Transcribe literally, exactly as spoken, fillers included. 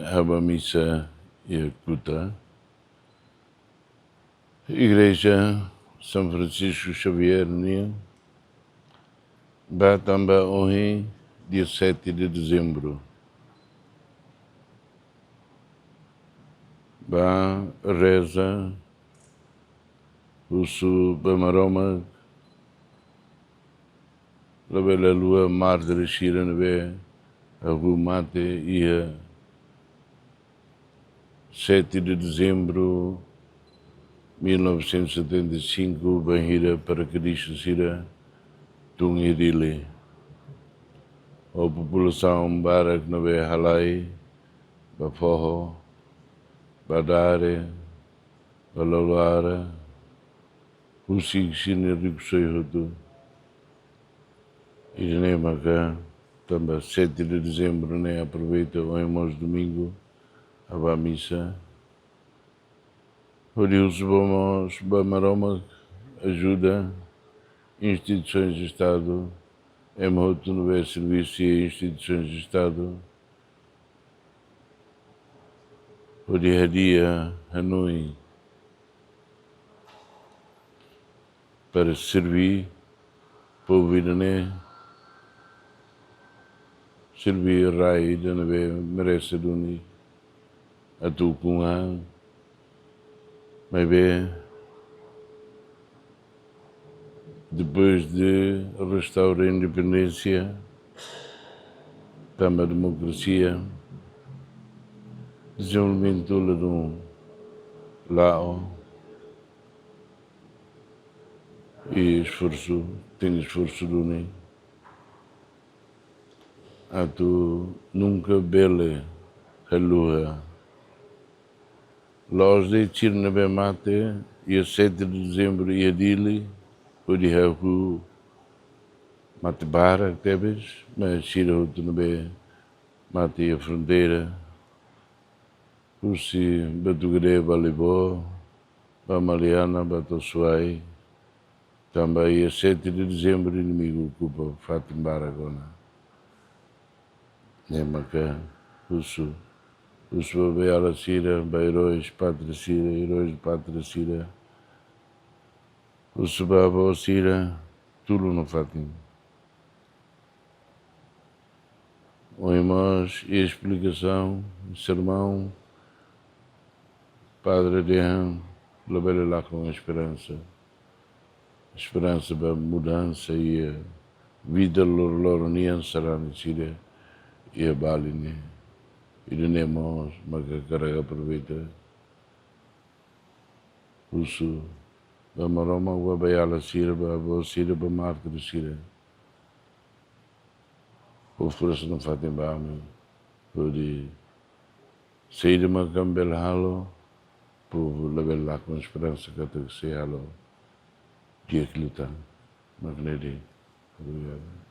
ha'u bá misa iha Kuta, Igreja São Francisco Xavier nian, bá tanba ohin, dia sete de dezembro, bá reza, husu ba Maromak, labele haluha mártir sira ne'ebé hahú mate iha sete de dezembro mil novecentos e setenta e cinco, bainhira parakedista sira tun iha Dili. Ho populasaun barak ne'ebé halai ba foho, ba dare, ba laluara, husik sira-nia rikusoin hotu. Ida-ne'e maka tanba sete de dezembro ne'e aproveita ohin mós domingu, ha'u bá misa, hodi husu ba mós, ba Maromak ajuda instituisoens de Estado, ema hotu ne'ebé servisu iha instituisoens de Estado, hodi hadi'a hanoin para serví povu ida-ne'e, serví rai ida ne'ebé merese duni atu ukun an. Maibé, depois de restaura independénsia, tanba demokrasia, dezenvolvimentu ladún la'o, i esforsu, tenke esforsu duni atu nunka bele haluha. La'ós de'it sira ne'ebé mate iha sete de dezembro iha Dili, hodi hahú mate barak tebes, mas sira hotu ne'ebé mate iha fronteira, husi Batugadé ba Libo, ba Maliana, ba to'o Suai, tanba iha sete de dezembro inimigu okupa fatin barak ona. Ne'e maka husu, husu ba beiala sira, ba eróis pátria sira, eróis pátria sira, husu ba avó sira, tulun nafatin. Ohin mós iha esplikasaun, sermaun, padre dehan labele lakon esperansa. Esperansa ba mudansa iha vida loroloron nian sarani sira iha Bali ne'e. Ida-ne'e mós maka hakarak aproveita husu ba Maromak, ba beiala sira, ba avó sira, ba mártir sira. Fó forsa nafatin ba ami, hodi saida mak ami bele halo, povu labele lakon esperansa katak sei halo di'ak liután. Mak ne'e de'it. Obrigadu.